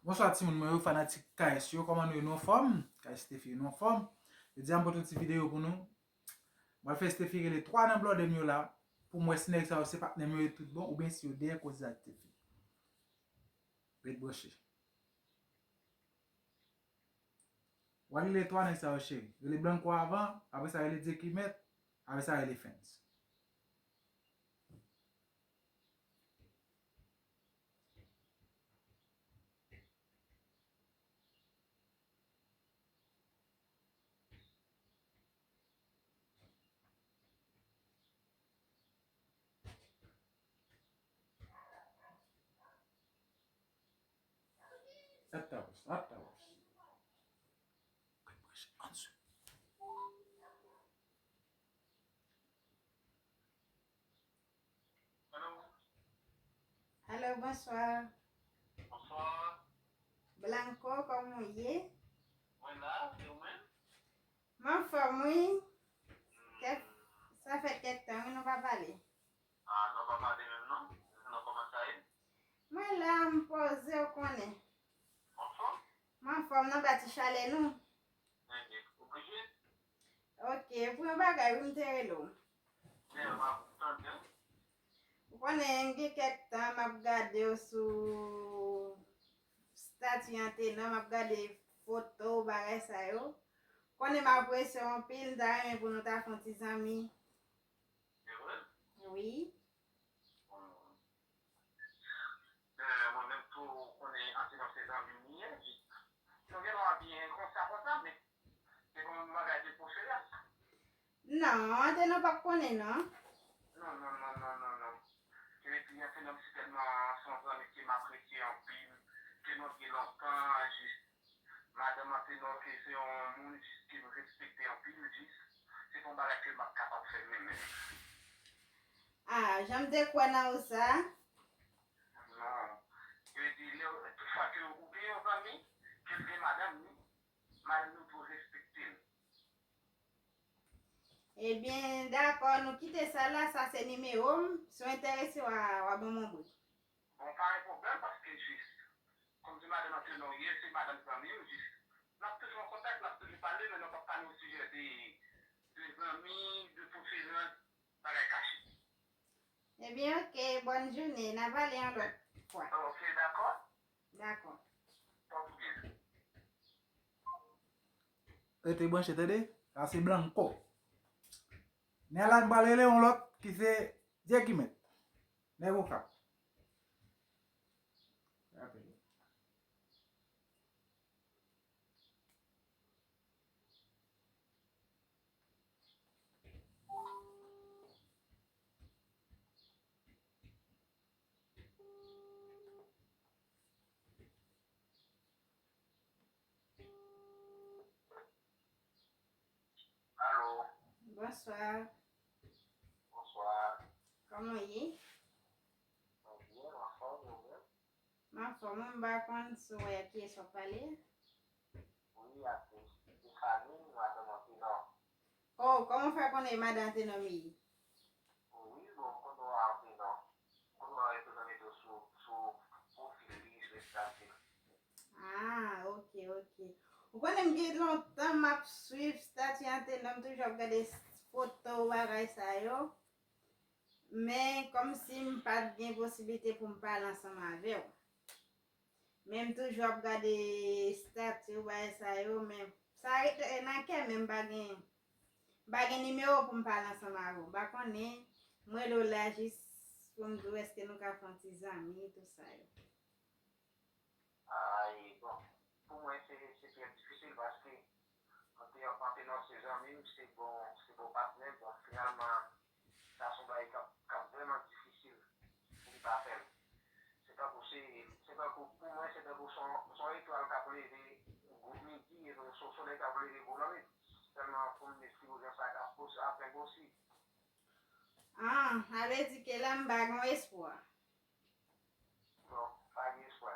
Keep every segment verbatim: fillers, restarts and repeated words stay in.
Bonswa timoun mwen yo, fanatik K S yo, kòman nou ye, nou anfòm? K S Stephy, nou anfòm? Jodi a m pote yon ti videyo pou nou. Mwen fè Stephy rele twa nan blòdè m yo la, pou m wè si nèg sa yo se patnè m yo ye tout bon, oubyen si yo dèyè koze ak Stephy. Ret branche. W a rele twa nèg sa yo cheri. Rele Blanco avan, apre sa rele Dye ki mèt, apre sa rele Fens. Atavos, atavos. Alo, bonswa. Bonswa. Blanco, kòman w ye? Mwen la, e ou menm? M anfòm, wi. Kèk, sa fè kèk tan, wi, nou pa pale. Ah, nou pa pale menm, non? Sinon, kòman sa ye? Mwen la, m poze, w konnen. Anfòm? M anfòm, nan ba ti chalè nou. Enben, ou byen? Ok, pou yon bagay, wi, m te rele w. Ou konnen, gen kèk tan m ap gade w sou stati Antenò, m ap gade foto w, bagay sa yo. Konnen m apresye w anpil, m ta renmen pou nou ta fè yon ti zanmi. Se vre? Wi. Bon. Eh, mwen menm tou, ou konnen Antenò se zanmi m li ye. Nou gen dwa byen konsa konsa, men se kòm yon bagay de preferans. Non, Antenò p ap konnen, non. Non, non, non, non, non, non. Epi Antenò se tèlman, se yon zanmi ke m apresye anpil, ke nou gen lontan, jis madanm Antenò ke se yon moun jis ke m respekte anpil, jis se pa yon bagay ke m p ap kapab fè menm, menm. Ah, jan m te kwè nan ou sa. Non. Yo di, lè, tout fwa ke ou gen yon zanmi, ke l gen madanm li, madanm li tou respekte l. Ebyen, dakò, nou kite sa la, sa se nimewo m. Si w enterese, w a, w a ban m yon bri. Bon, pa gen pwoblèm, paske jis, kòm se madanm Antenò ye, se madanm zanmi m, jis, n ap toujou an kontak, n ap toujou pale, men nou p ap pale o sijè de, de zanmi, de preferans, bagay kache. Ebyen, ok, bòn jounen, n a pale yon lòt fwa. Ok, dakò. Dakò. Pòt ou byen. Rete branche, tande? Sa se Blanco. Nèg la m pral rele yon lòt ki se Dye ki mèt. Nèg Okap. Alo. Bonswa. Bonswa. Kòman w ye? Mwen byen, m anfòm, ou menm? M anfòm, wi, m pa konn si w wè ak kiyès w ap pale. Wi, ak Stephanie, madanm Antenò. Oh, kòman w fè konnen e madanm Antenò m ye? Wi, bon, m konn wè Antenò. M konn wè yo toujou mete w sou, sou pwofil li, sou estati l. Ah, ok, ok. Ou konnen m gen lontan m ap swiv estati Antenò, m toujou ap gade foto w, bagay sa yo. Men kòmsi m pa t gen posiblite pou m pale ansanm avè w. Men m toujou ap gade estati w, bagay sa yo, men sa rete nan kè, men m pa gen, m pa gen nimewo pou m pale ansanm avè w. M pa konnen, m rele w la jis pou m di w èske nou ka fè yon ti zanmi, tou sa yo. Ay, bon, pou mwen, se, se trè difisil paske Ante-, Antenò se zanmi m, se bon, se bon patnè m. Bon, finalman, sa se yon bagay k ap, k ap vrèman difisil pou m ta fè l. Se tankou se, se tankou, pou mwen, se tankou se yon, se yon etwal k ap leve gwo midi, epi se yon solèy k ap leve gwo lannwit. Sèlman pou m esplike w jan sa ka pos-, ap enposib. Ah, sa vle di ke la m pa gen espwa. Non, pa gen espwa.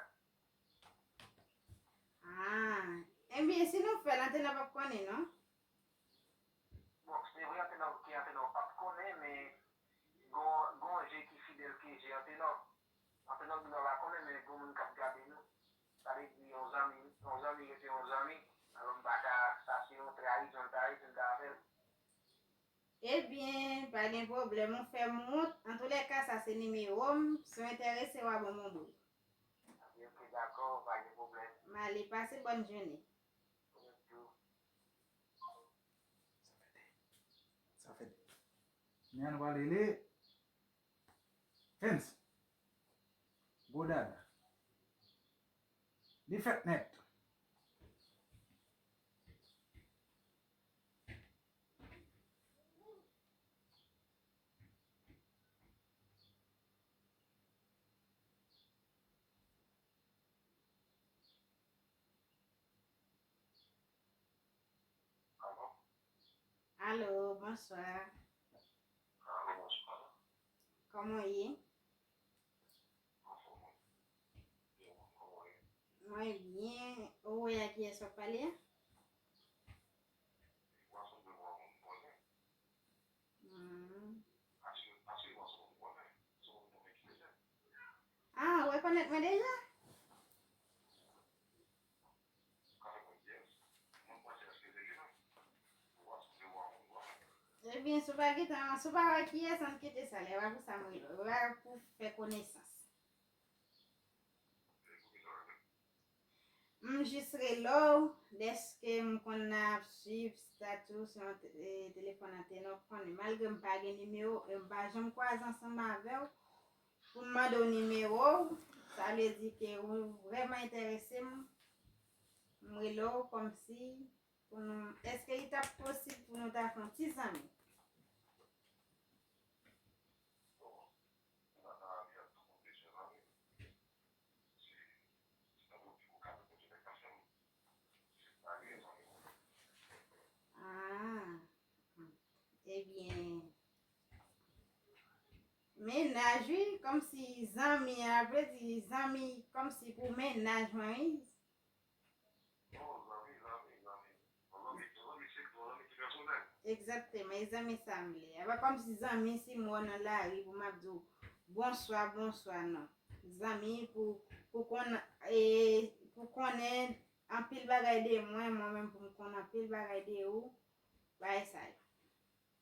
Ah, ebyen, si nou fè l, Antenò p ap konnen, non? Bon, se vre, Antenò, ke Antenò p ap konnen, men gon, gon je ki fidèl ke je Antenò. Antenò gen dwa pa konnen, men gon moun k ap gade nou. Sa vle di yon zanmi, yon zanmi rete yon zanmi. Alò m pa ka, sa se yon trayizon l ta ye si m ta fè l. Ebyen, pa gen pwoblèm, ou fè m wont. Antoulèka, sa se nimewo m. Si w enterese, w a ban m yon boul. Ebyen, ok, dakò, pa gen pwoblèm. M ale, pase bòn jounen. Ou menm tou. Sa fè de. Sa fè de. Men an nou pral rele Vince. Gwo dada. Li fèt nèt. Alo, bonswa. Alo, bonswa. Kòman w ye? Mwen byen. Ou wè a kiyès w ap pale a? Hmm. Ah, ou rekonèt mwen deja? Ebyen, si w pa gentan, si w pa wè kiyès, ann kite sa, lè pa pou sa m rele w, pa pou fè konesans. M jis rele w, dèske m konn ap swiv stati w sou yon te-, e, telefòn antenna, w konnen, malgre m pa gen nimewo, e m pa janm kwaze ansanm avè w, pou m mande w nimewo w, sa vle di ke ou vrèman enterese m, m rele w kòmsi pou nou, èske li t ap posib pou nou ta fè yon ti zanmi? Ah, ebyen, mennaj, wi, kòmsi zanmi a, vle di zanmi kòmsi pou mennaj mwen, wi. Egzakteman, e zanmi sa m vle. A pa kòmsi zanmi si m wè w nan lari pou m ap di w bonswa, bonswa, non. Zanmi pou, pou konn, e, pou konnen anpil bagay de mwen, mwen menm pou m konn anpil bagay de ou, bagay sa yo.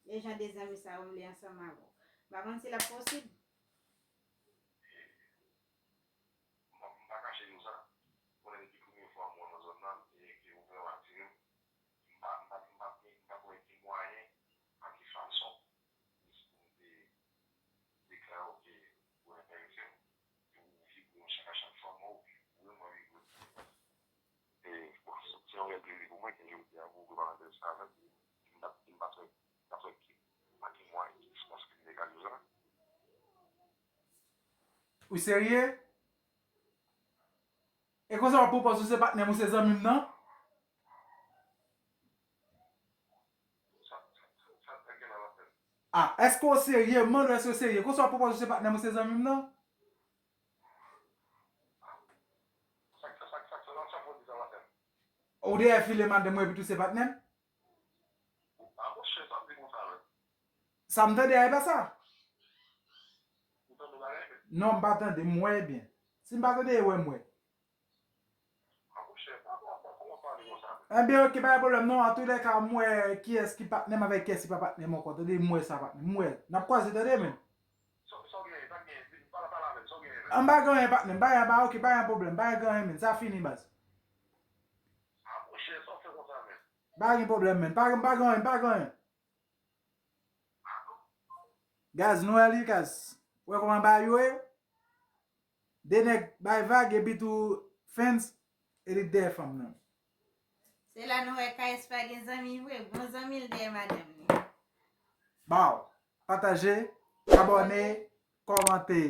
E jan de zanmi sa yo m vle ansanm avè w. M pa konn si l ap posib. M pa, m pa kache nou sa. Konnen depi premye fwa m wè w nan zòn nan, e ke ou vrèman atire m. M pa, m pa, m pa, m pa kwè gen mwayen, pa gen fason, jis pou m te deklare w ke ou enterese m. Ke ou vibre yon chak a chak fwa m wè w, ou vibre, mwen vibre. E, bon, se, se yon rèl plezi pou mwen ke jodi a, pou ouvri parantèz sa, sa di, m pa, m pa fè, m pa fè ki, pa ki mwayen ki jis paske m te ka di w sa. Ou serye? E konsa w ap pwopòz ou se patnè m, ou se zanmi m nan? Ah, èske w serye? M mande w èske w serye. Konsa w ap pwopòz ou se patnè m, ou se zanmi m nan? Ou dèyè file madanm mwen epi tou se patnè m? Sa m tande a, e pa sa? Non, m pa tande, m wè byen. Si m pa tande, e wè m wè. Ebyen, ok, pa gen pwoblèm non. Antoulèka, m wè kiyès ki patnè m avèk kiyès ki pa patnè m ankò. Tande, m wè sa, patnè m. M wè. N ap kwaze, tande, men. An, m pa gen anyen, patnè m. M pa gen, pa, ok, pa gen pwoblèm. Pa gen anyen, men. Sa fini, baz. Pa gen pwoblèm, men. Pa gen, pa gen anyen, pa gen anyen. Guys, nou wè li, guys. Wè kòman bagay yo ye? De nèg bay vag epi tou Vince, e li dèyè fanm nan. Se la nou wè K S pa gen zanmi vre, bon zanmi l dèyè madanm li. Baw, pataje, abòne, kòmante.